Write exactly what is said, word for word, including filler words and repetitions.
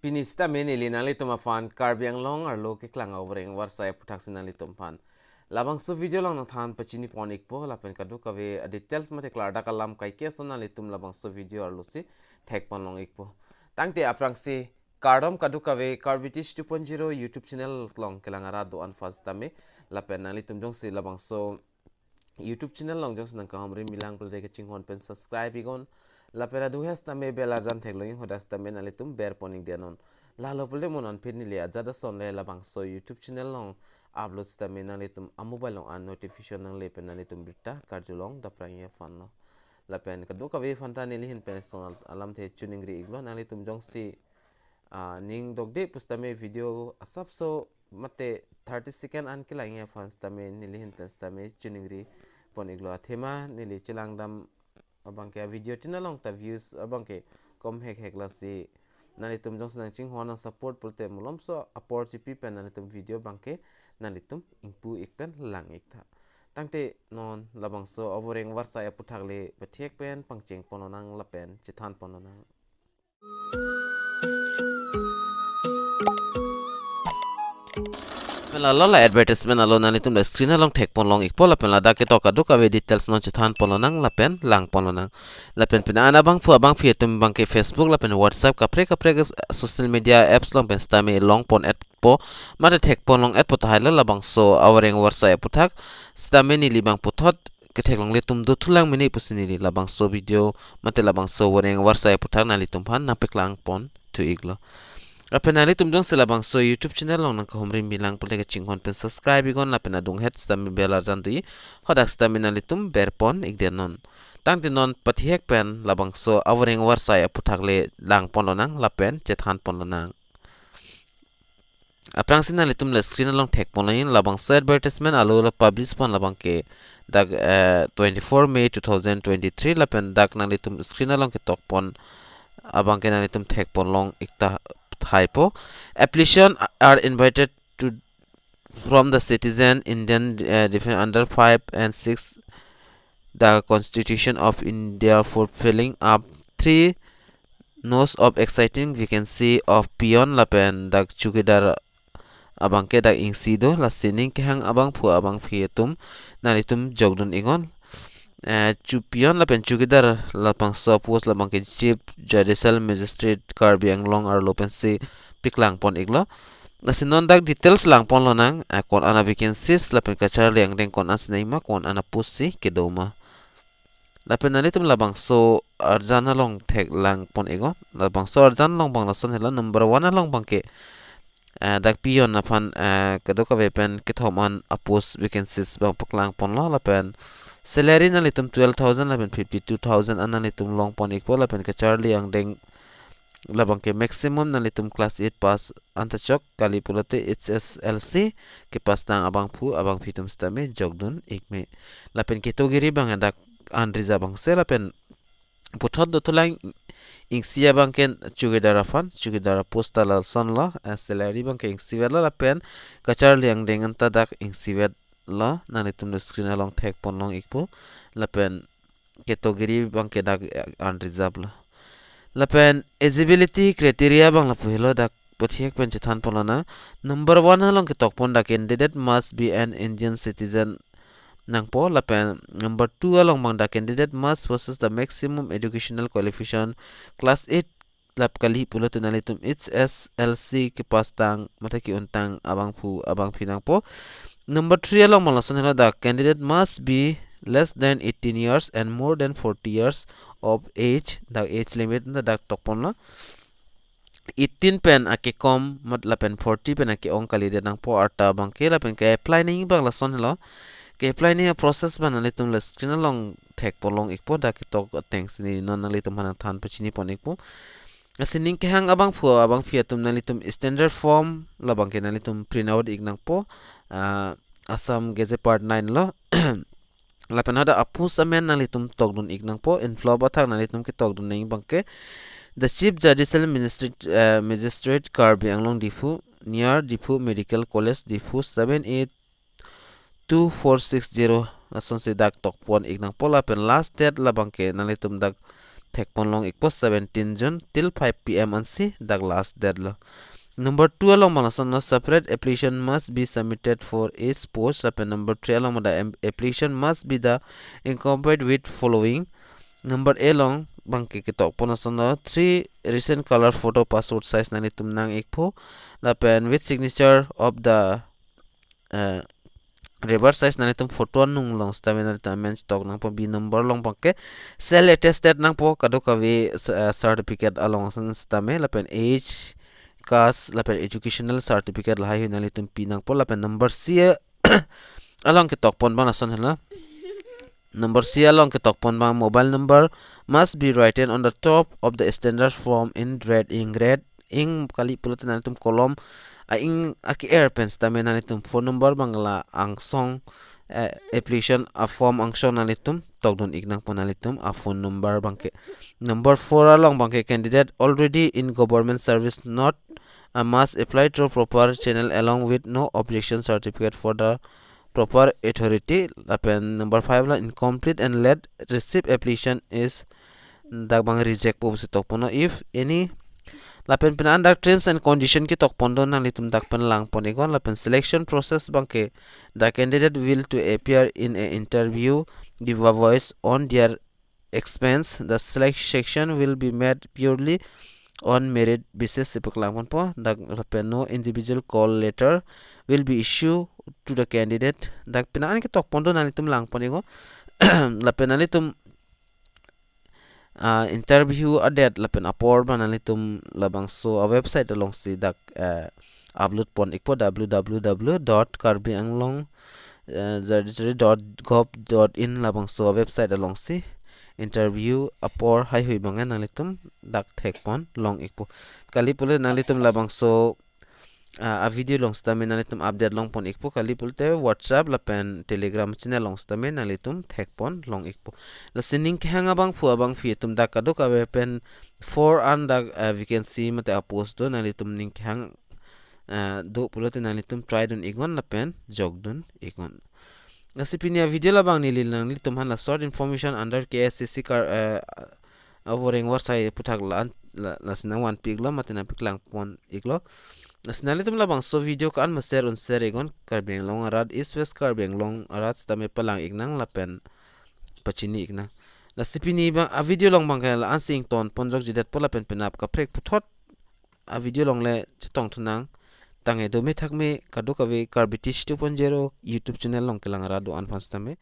Pini sitame neli nanglitum aphan Karbi Anglong arlo keklang avoreng avarsai aputhaksi nanglitum aphan labangso video along nangthan pachini pon ikpo, lapen kadokave a-details mate klardak alam kaike ason nanglitum labangso video arlosi thek pon long ikpo. Tangte aphrangsi kardom kadokave Karbi Teach two point zero YouTube channel along kelang arat do-an aphan sitame, lapen nanglitum jongsi labangso YouTube channel along jongsi nangkahumri milang pulote kachinghon pen subscribe iknon. Lapen adung het sitame bell arjan theklong iknon, hadak sitame nanglitum ber pon ikdetnon. Lalo pulote mo non pini neli ajat ason le labangso YouTube channel along upload sitame nanglitum a-mobile along an notification nangle pen nanglitum birta karjulong daprang aphan lo. Lapen kadokave aphanta neli ahin pen son al-, alamthe choningri iklo, nanglitum jongsi ah, ning dokde pusitame video asapso mate thirty second an kelang aphan sitame neli ahin pen sitame choningri pon iklo. Athema neli chelangdam abangke a-video tin along ta views abangke kom hekhek lasi nanglitum jongsi nangchinghon nang support pulote malomso apor chipi pen nanglitum video abangke nanglitum ingpu ik pen lang ik tha. Tangte non labangso avoreng avarsai aputhak le pathek pen pangcheng pon lonang lapen chethan pon lonang. Pen lalo la advertisement alo nanglitum la screen along thek pon long ikpo, lapen ladak ketok kadokave details non chethan pon lonang lapen lang pon lonang. Lapen pini an abangphu abangphi atum abangke Facebook lapen WhatsApp kaprek kaprek social media apps along pen sitame long pon etpo mate thek pon long etpo tahai lo labangso avoreng avarsai aputhak sitame neli abang puthot ketheklongle atum dothulang mene pusi neli labangso video mate labangso avoreng avarsai aputhak nanglitum aphan nangpeklang pon thu iklo. Lapen nanglitum jongsi labangso YouTube channel along nangkahumri milang pulote kachinghon pen subscribe iknon lapen adung het sitame bell arjan do-i, hadak sitame nanglitum ber pon ikdetnon. Tangte non pathek pen labangso avoreng avarsai aputhak le lang pon lonang lapen chethan pon lonang. Aphrangsi nanglitum la screen along thek pon long iknon, labangso advertisement alo la publish pon labangke dak, eh, twenty-four May two thousand twenty-three, lapen dak nanglitum screen along ketok pon abangke nanglitum thek pon long ik tahai po. Application are invited to from the citizen Indian, uh, defense under five and six the Constitution of India for filling up three notice of exciting vacancy of peon lapen dak chowkidar abangke dak isi do, lasi ning kehang abangphu abangphi atum nanglitum jokdun iknon. Eh, chu peon lapen chowkidar labangso post labangke Chief Judicial Magistrate Karbi Anglong arlo pensi piklang pon iklo. Lasi non dak details lang pon lonang, eh, ko-an a vacancies lapen kacharli angdeng ko-an si nangji ma, ko-an a post si kedo ma. Lapen nanglitum labangso arjan along thek lang pon iknon. Labangso arjan along abang lason helo, number one along abangke, eh, dak peon aphan, eh, kadokave pen kethom an a post vacancies abang paklang ponlo, lapen salary nanglitum twelve thousand lapen fifty-two thousand an nanglitum long pon ikpo, lapen kacharli angdeng labangke maximum nanglitum class eight pass anta chok, kali pulote H S L C kepass tang abangphu abangphi atum sitame jokdun ik me. Lapen category abang dak unreserved abangsi, lapen puthot dothulang isi abangke chowkidar aphan, chowkidar a post ta lasonlo, eh, salary abangke isivet lo, lapen kacharli angdeng anta dak isivet lo, nanglitum screen along thek pon long ikpo, lapen category abangke dak, eh, unreserved lo. Lapen eligibility criteria abang lapu helo, dak pathek pen chethan pon lonang. Number one along ketok pon dak candidate must be an Indian citizen nangpo, lapen number two along abang dak candidate must possess the maximum educational qualification class eight lap kali pulote nanglitum H S L C kepass tang mate ke-un tang abangphu abangphi nangpo. Number three along abang lason helo, the candidate must be less than eighteen years and more than forty years of age, dak age limit na dak tok ponlo. Eighteen pen akekom mat lapen forty pen ake-ong kalidet nangpo arta abangke, lapen ke-apply nangji abang lason helo. Ke-apply nangji a process abang nanglitum la screen along thek pon long ikpo, dak ketok ateng si neli non nanglitum aphan nangthan pachini pon ikpo. Lasi ning kehang abangphu abangphi atum nanglitum standard form labangke nanglitum print out ik nangpo, ah, Assam Gazette Part nine lo. Lapen hadak a post amen nanglitum tokdun ik nangpo, envelope athak nanglitum ketokdun nangji abangke, the Chief Judicial Ministry, eh, Magistrate Karbi Anglong Diphu, near Diphu Medical College Diphu, seven eight two four six zero, lasonsi dak tok pon ik nangpo, lapen last date labangke nanglitum dak thekpon long ikpo, seventeen June till five P M ansi dak last date lo. Number two along bang lasonlo, separate application must be submitted for each post. Lapen number three along mada em-, application must be the accompanied with following. Number A along bangke ketokpon lasonlo, three recent color photo passport size nanglitum nang ikpo. Lapen with signature of the, eh, reverse size nanglitum photo anung along sitame nanglitum amen tok nangpo. B number along bangke self attested nangpo kadokave, eh, certificate along ason sitame, lapen age, caste, lapen educational certificate lahai hui nanglitum pi nangpo. Lapen number C along ketokpon bang lason hela. Number C along ketokpon bang, mobile number must be written on the top of the standard form in red ink. Red ink kali pulote nanglitum kolom a-ink ake-er pen sitame nanglitum phone number bang la angsong, eh, application a-form angsong nanglitum tokdun ik nangpo nanglitum a-phone number bangke. Number four along bangke candidate already in government service not, uh, must apply through proper channel along with no objection certificate for the proper authority. Lapen number five la incomplete and late receive application is dak bang reject po pusi tokponlo. If any, lapen pina an dak terms and condition ketokpon do, nanglitum dak pen langpon iknon. Lapen selection process bangke the candidate will to appear in a interview, give a voice on their expense. The selection will be made purely on merit basis si paklangponpo. Dak lapen no individual call letter will be issued to the candidate. Dak pina an ketokpon do, nanglitum langpon iknon. Lapen nanglitum, ah, interview a-date lapen apor bang nanglitum labangso a-website alongsi dak, eh, upload pon ikpo, W W W dot karbi anglong, eh, judiciary dot gov dot in labangso a-website alongsi interview apor haihui bang nanglitum dak thekpon long ikpo. Kali pulote nanglitum labangso, ah, a-video along sitame nanglitum update longpon ikpo. Kali pulote WhatsApp lapen Telegram channel along sitame nanglitum thekpon long ikpo. Lasi ning kehang abangphu abangphi atum dak kadokave pen four an dak, ah, vacancy mate a-post do, nanglitum ning kehang, ah, do pulote nanglitum try dun iknon lapen jokdun iknon. Lasi pini a-video labang neli nanglitum aphan la short information under K S C C Kar-, eh, avoreng warsai aputhak la an, la, lasi nangvanpi iklo mate nangpaklangpon iklo. Lasi nanglitum labangso video ko-an ma share un share iknon, Karbi Anglong arat, East West Karbi Anglong arat sitame palang iknang lapen pachini iknang. Lasi pini bang a-video along bangke la-ansi ingtonpon jokjedetpo, lapen penap kaprek puthot a-video along le chetong thunang. Tangte dome thakme kadokave Karbi Teach two point zero YouTube channel along kelang arat do-an aphan sitame.